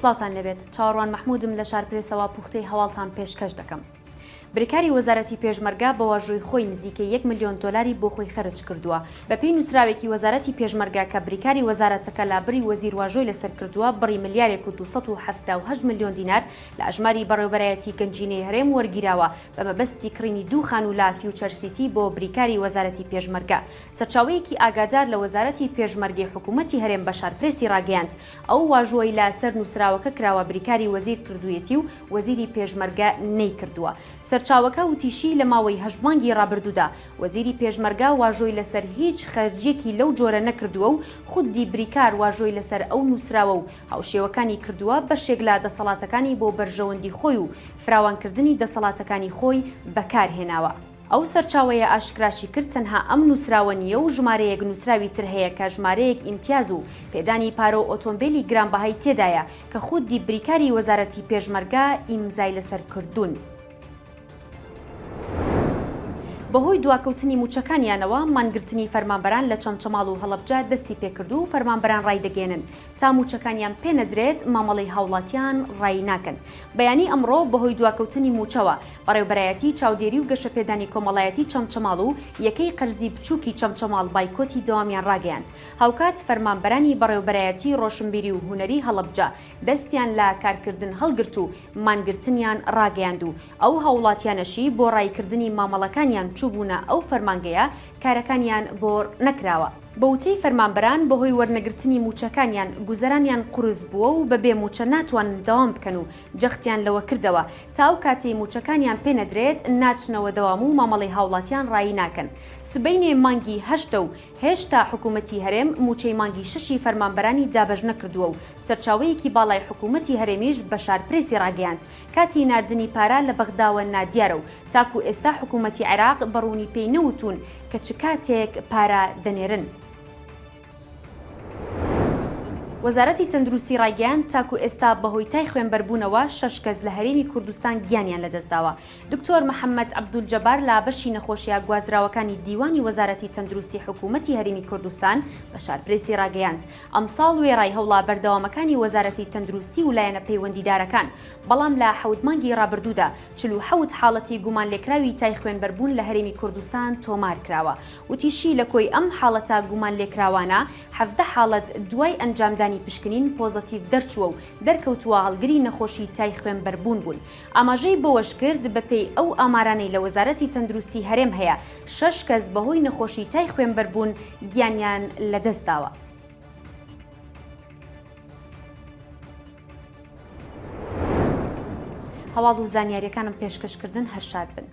سڵاوتان لێبێت چاوەڕوان مەحمودم لە شارپرێسەوە پوختەی هەواڵتان پێشکەش دەکەم. بریکاری وەزارەتی پێشمەرگە بە واژۆی خۆی نزیکەی یەک ملیۆن دۆلاری بۆ خۆی خەرج کردووە. بەپێی نووسراوێکی وەزارەتی پێشمەرگە کە بریکاری وەزارەتەکە لە بری وەزیر واژۆی لەسەر کردووە بڕی ملیارێک و 278 ملیۆن دینار لە ئەژماری بەڕێوەبەرایەتی گەنجینەی هەرێم وەرگیراوە بە مەبەستی کڕینی دوو خانوو لە فیوچەر سیتی بۆ بریکاری وەزارەتی پێشمەرگە. سەرچاوەیەکی ئاگادار لە وەزارەتی پێشمەرگەی حکوومەتی هەرێم بە شارپرێسی ڕاگەیاند، ئەو واژۆەی لە سەر نووسراوەکە کراوە بریکاری وەزیر کردوویەتی و وەزیری پێشمەرگە نەیکردووە. سەرچاوەکە وتیشی، لە ماوەی هەشت مانگی ڕابردوودا وەزیری پێشمەرگە واژۆی لەسەر هیچ خەرجیەکی لەو جۆرە نەکردووە و خودی بریکار واژۆی لەسەر ئەو نووسراوە و هاوشێوەکانی کردووە بەشێک لە دەسەڵاتەکانی بۆ بەرژەوەندی خۆی و فراوانکردنی دەسەڵاتەکانی خۆی بەکار هێناوە. ئەو سەرچاوەیە ئاشکراشی کرد تەنها ئەم نووسراوە نییە و ژمارەیەک نووسراوی تر هەیە کە ژمارەیەک ئیمتیاز و پێدانی پارە و ئۆتۆمبێلی گرانبەهای تێدایە کە خودی بریکاری وەزارەتی پێشمەرگە ئیمزای لەسەر کردوون. بەهۆی دواکەوتنی مووچەکانیانەوە مانگرتنی فەرمانبەران لە چەمچەماڵ و هەڵەبجە دەستی پێکرد و فەرمانبەران ڕایدەگەیەنن تا مووچەکانیان پێنەدرێت مامەڵەی هاوڵاتیان ڕایی ناکەن. بەیانی ئەمڕۆ بەهۆی دواکەوتنی مووچەوە بەڕێوبەرایەتی چاودێری و گەشەپێدانی کۆمەڵایەتی چەمچەماڵ و یەکەی قەرزی بچووکی چەمچەماڵ بایکۆتی دەوامیان ڕاگەیاند. هاوکات فەرمانبەرانی بەڕێوبەرایەتی ڕۆشنبیری و هونەری هەڵەبجە دەستیان لە کارکردن هەڵگرت و مانگرتنیان ڕاگەیاند و ئەو هاوڵاتیانەشی بۆ ڕاییکردنی مامەڵەکانیان چووبوونە ئەو فەرمانگەیە کارەکانیان بۆ نەکراوە. بە وتەی فەرمانبەران بەهۆی وەرنەگرتنی مووچەکانیان گوزەرانیان قورس بووە و بەبێ مووچە ناتوانن دەوام بکەن و جەختیان لەوە کردەوە، تا ئەو کاتەی مووچەکانیان پێ نەدرێت ناچنەوە دەوام و مامەڵەی هاوڵاتیان ڕایی ناکەن. سبەینێ مانگی هەشتە و هێشتا حکوومەتی هەرێم مووچەی مانگی شەشی فەرمانبەرانی دابەش نەکردووە و سەرچاوەیەکی باڵای حکوومەتی هەرێمیش بە شارپرێسی ڕاگەیاند، کاتی ناردنی پارە لە بەغداوە نادیارە و تاکوو ئێستا حکوومەتی عێراق بە ڕوونی پێی نەوتوون کە چ کاتێک پارە دەنێرن. وەزارەتی تەندروستی ڕایگەیاند، تاکو ئێستا بەهۆی تای خوێنبەربوونەوە شەش کەس لە هەرێمی کوردستان گیانیان لەدەستداوە. دکتۆر محەمەد عەبدولجەبار لە بەشی نەخۆشییە گوازراوەکانی دیوانی وەزارەتی تەندروستی حکوومەتی هەرێمی کوردستان بە شارپرێسی ڕاگەیاند، ئەمساڵ وێڕای هەوڵە بەردەوامەکانی وەزارەتی تەندروستی و لایەنە پەیوەندیدارەکان، بەڵام لە حەوت مانگی ڕابردوودا 47 حاڵەتی گومانلێکراوی تای خوێنبەربوون لە هەرێمی کوردستان تۆمارکراوە. وتیشی، لە کۆی ئەم حاڵەتە گومانلێکراوانە، 17 حاڵەت دوای ئەنجامدانی پشکنین پۆزەتیڤ دەرچووە و دەرکەوتووە هەڵگری نەخۆشی تای خوێنبەربوون بوون. ئاماژەی بەوەشکرد، بەپێی ئەو ئامارانەی لە وەزارەتی تەندروستی هەرێم هەیە، شەش کەس بەهۆی نەخۆشی تای خوێنبەربوون گیانیان لەدەستداوە. هەواڵ و زانیاریەکانم پێشکەش کردن هەر شاد بن.